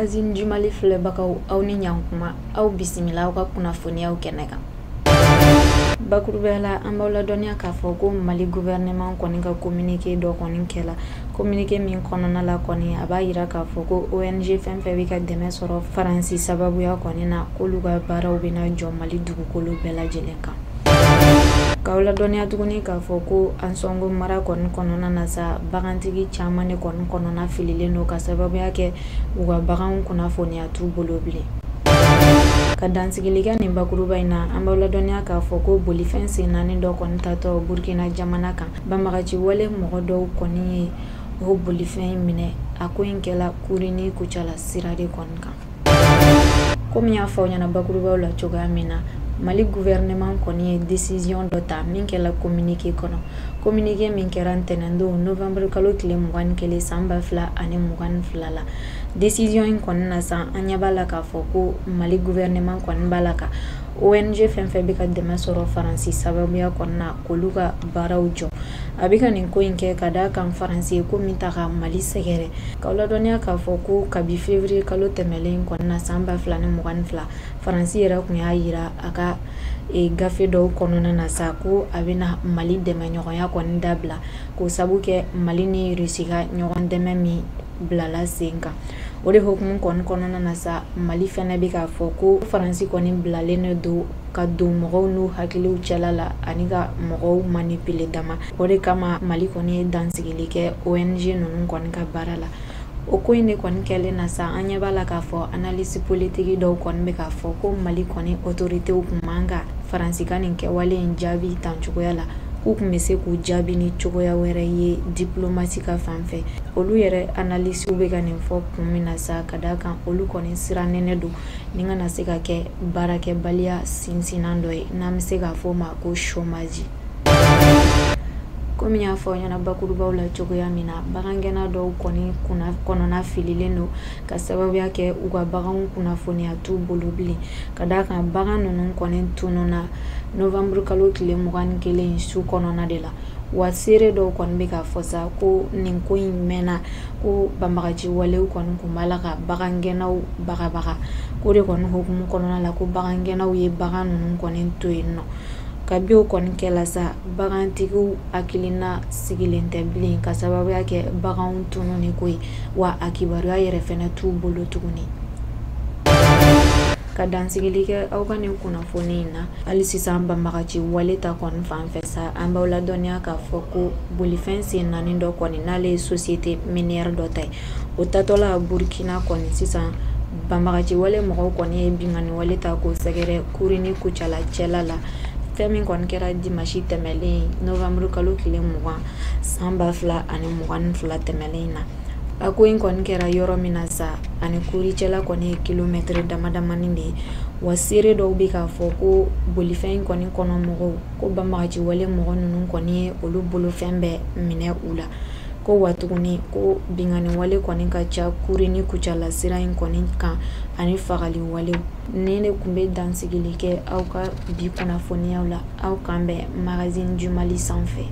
Magazine du Mali filɛbagaw, aw ni ɲankuma, aw bisimila aw ka kunnafoniyaw kɛnɛ kan. Bakurubaya la, an b'aw ladɔnniya k'a fɔ ko Mali gouvernement kɔni ka communiqué dɔ kɔni kɛla. Communiqué min kɔnɔna la kɔni, a b'a yira k'a fɔ ko ONG fɛn fɛn bɛ ka dɛmɛ sɔrɔ Faransi sababuya kɔni na, k'olu ka baaraw bɛna jɔ Mali dugukolo bɛɛ lajɛlen kan. K'aw ladɔnniya tuguni k'a fɔ ko Ansɔngo mara kɔni kɔnɔna na sa, bagantigi caman de kɔni kɔnɔna fililen don ka sababuya kɛ u ka baganw kunnafoniya t'u bolo bilen. Ka dansigili kɛ nin bakuruba in na, an b'aw ladɔnniya k'a fɔ ko bolifɛn sen naani dɔ kɔni tatɔ Burkina jamana kan, banbagaci wale mɔgɔ dɔw kɔni ye o bolifɛn in minɛ. A ko in kɛla Kuri ni Kucala sira de kɔni kan. Komi y'a fɔ aw ɲɛna bakurubaw la cogoya min na, Mali gouvernement kɔni ye décision dɔ ta min kɛla communiqué kɔnɔ. Communiqué min kɛra ntɛnɛndon novembre kalo tile 21 san 2022 la. Décision in kɔni na san, an ɲɛ b'a la k'a fɔ ko Mali gouvernement kɔni b'a la ka ONG fɛn fɛn bɛ ka dɛmɛ sɔrɔ Faransi sababuya kɔni na, k'olu ka baaraw jɔ. A bɛ ka nin ko in kɛ ka d'a kan Faransi ye ko min ta ka Mali sɛgɛrɛ. K'aw ladɔnniya k'a fɔ ko kabi février kalo tɛmɛlen kɔni na san 2022, Faransi yɛrɛ tun y'a yira a ka gafe dɔw kɔnɔna na sa ko a bɛna Mali dɛmɛɲɔgɔnya kɔni dabila, k'o sabu kɛ Mali ni Rusi ka ɲɔgɔn dɛmɛ min bilala sen kan. O de hukumu kɔni kɔnɔna na sa, Mali fɛnɛ bɛ k'a fɔ ko Faransi kɔni bilalen de don ka don mɔgɔw n'u hakiliw cɛla la ani ka mɔgɔw manipuler dama. O de kama Mali kɔni ye dansigili kɛ ONG ninnu kɔni ka baara la. O ko in de kɔni kɛlen na sa, an ɲɛ b'a la k'a fɔ analyse politique dɔw kɔni bɛ k'a fɔ ko Mali kɔni autorités kun man ka Faransi ka nin kɛwale in jaabi tan cogoya la, k'u tun bɛ se k'u jaabi ni cogoya wɛrɛ ye diplomatie ka fan fɛ. Olu yɛrɛ analyse bɛ ka nin fɔ kun min na sa, ka d'a kan olu kɔni sirannen don ni kana se ka kɛ baarakɛbaliya sinsinnan dɔ ye, n'an bɛ se k'a fɔ o ma ko chômage. Komi y'a fɔ aw ɲɛna bakurubaw la cogoya min na, bagangɛnna dɔw kɔni kɔnɔna fililen don ka sababuya kɛ u ka baganw kunnafoniya t'u bolo bilen, ka d'a kan bagan ninnu kɔni tununna novembre kalo tile 21 su kɔnɔna de la. Wa seere dɔw kɔni bɛ k'a fɔ sa ko nin ko in mɛnna, ko banbagaci walew kɔni kun b'a la ka bagangɛnnaw bagabaga. K'o de kɔni hukumu kɔnɔna la ko bagangɛnnaw ye bagan ninnu kɔni to yen nɔ. Kabi o kɔni kɛla sa, bagantigiw hakilina sigilen tɛ bilen ka sababuya kɛ baganw tununni ko ye, wa a kibaruya yɛrɛ fɛnɛ t'u bolo tuguni. Ka dansigili kɛ aw ka nin kunnafoni in na, hali sisan banbagaci wale ta kɔni fan fɛ sa, an b'aw ladɔnniya k'a fɔ ko bolifɛn sen naani dɔ kɔni, n'ale ye société minière dɔ ta ye, o tatɔla Burkina kɔni sisan, banbagaci wale mɔgɔw kɔni ye binkanni wale ta k'o sɛgɛrɛ Kuri ni Kucala cɛla la. Fɛn min kɔni kɛra dimanche tɛmɛlen novembre kalo tile 20 san 2022 tɛmɛlen na. A ko in kɔni kɛra yɔrɔ min na sa, ani Kuri cɛla kɔni ye kilomɛtiri dama damani de ye. Wa seere dɔw bɛ k'a fɔ ko bolifɛn in kɔni kɔnɔ mɔgɔw, ko banbagaci wale mɔgɔ ninnu kɔni ye olu bolofɛn bɛɛ minɛ u la. Ko wa tuguni ko binkanni wale kɔni ka ca Kuri ni Kucala sira in kɔni kan ani fagali walew. Nin de tun bɛ dansigili kɛ aw ka bi kunnafoniyaw la. Aw kan bɛn Magazine du Mali sanfɛ.